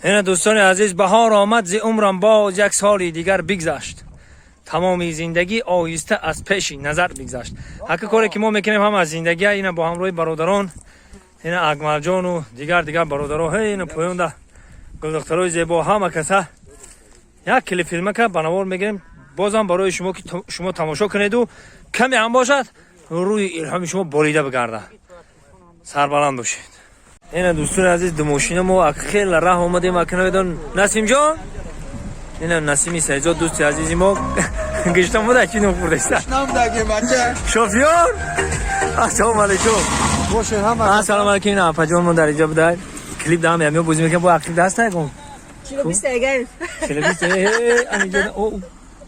Ина, дӯстони азиз, баҳор омад, зи умрам боз як соли дигар бигзашт, тамоми зиндагӣ оҳиста аз пеши назар бигзашт. Ҳака коре ки мо мекунем, ҳама аз зиндагия. Ина бо ҳамроҳи бародарон, ина Акмалҷону дигар бародаро, ҳе, ина поёнда гулдухтарои зебо, ҳама каса як клипфилмака ба навор мегирем, бозам барои шумо, ки шумо тамошо кунеду каме ҳам бошад, рӯи илҳоми шумо болида бигарда. Сарбаланд бошед. Ина, дӯстони азиз, ду мошина мо хеле раҳ омадем. Ака наведон, Насимҷон, ина Насими Саидзод, дӯсти азизи мо, гиштам буда, чи нон хӯрдаиста? Шофёр, ассалому алайкум. Бошед ҳама. Ассалому алайкум. Ина апаҷон мо дар инҷа буда, клип даам ямё бозӣ мекунем, бо клип даста ягон. 42 егай. 42, анинҷа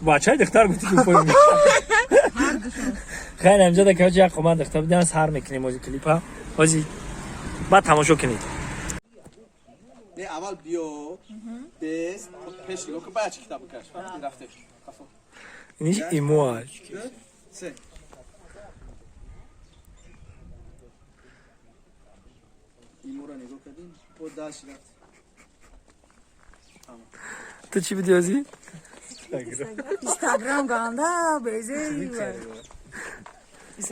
бачаи духтар гуфти ки поён. Хайр, инҷа да, короче, як қомат духтар бидан, сар мекунем ози клипа. Ози баъд тамошо кунед. Не, аввал биё, без пеш нигоҳ кун, баъд чӣ китоб бикаш. Фаҳмидӣ, рафте. Қафо. Иниш имо. Се. Имора нигоҳ кардем, бо дальше рафт. Ту чӣ будӣ ози? Инстаграм ганда безе.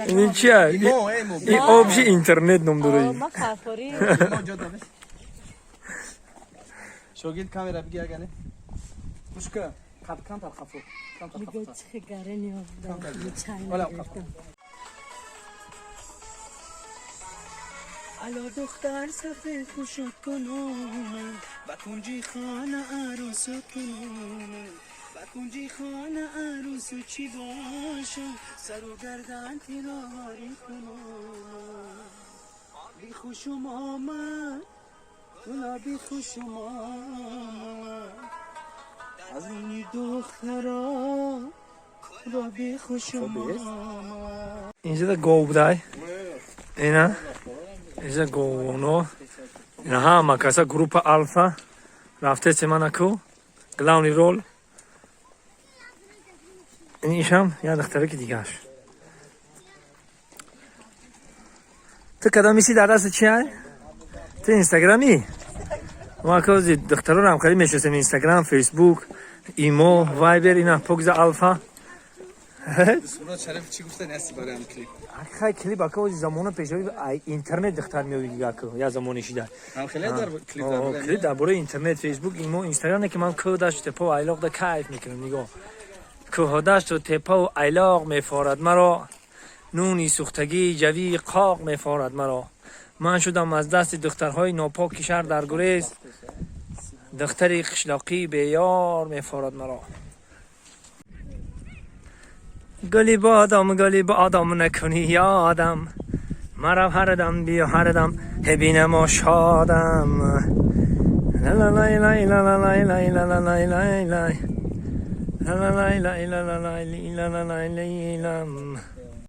Ин чия? Имо, имо. Ин обши интернет ном дора. Ма фарфори. Имо ҷо дореш. Шогирд, камера бигир агане. Гӯш кун. Қаб камтар қафо. Камтар қафо. Чӣ гарени. Вала қафо. Ало духтар сафед пӯшуд кунонам, ба кунҷи хона арӯсу кунонам, ба кунҷи хона арӯсу чӣ бошам, сару гардан тиловорӣ кунонам. Бихушум омад, гулоби хушум омад, аз ини духтаро гулоби хушум омад. Инҷа да гов будай. Ина инҷа говоно. Ина ҳама каса группа Алфа рафтесе манаку главный роль. Ин ишам як духтараки дигаш. Ту кадом миси дар дасти чи ай? Ту инстаграмӣ? Мо ака духтароро ҳам хеле мешиносем: Инстаграм, Фейсбук, Имо, Вайбер, ина Покза Алфа. Сурат Шариф чӣ гуфтани ҳасти барои ҳам клип? Хай, клип, ака, ози замона пешави интернет духтар меои дига, ака, як замоне шида. Ҳам хеле дар клип дар бораи Клип дар бораи интернет, Фейсбук, Имо, Инстаграм, ки ман кӯҳ, дашту тепа айлоқ да кайф мекунам. Нигоҳ, кӯҳу дашту тепаву айлоқ мефорад маро, нуни сӯхтагии ҷавии қоқ мефорад маро. Ман шудам аз дасти духтарҳои нопоки шаҳр дар гурез, духтари қишлоқии беёр мефорад маро. Гули бодом, гули бодом, накунӣ ёдам маро, ҳардам биё, ҳардам бинамо шодам. Ла-ла-лай, лай, ла-ла-лай, лай, ла-ла-лай, лай, лай. Ла-ла-лай, лай, ла-ла-лай, ли, ла-ла-лай, ли, лам.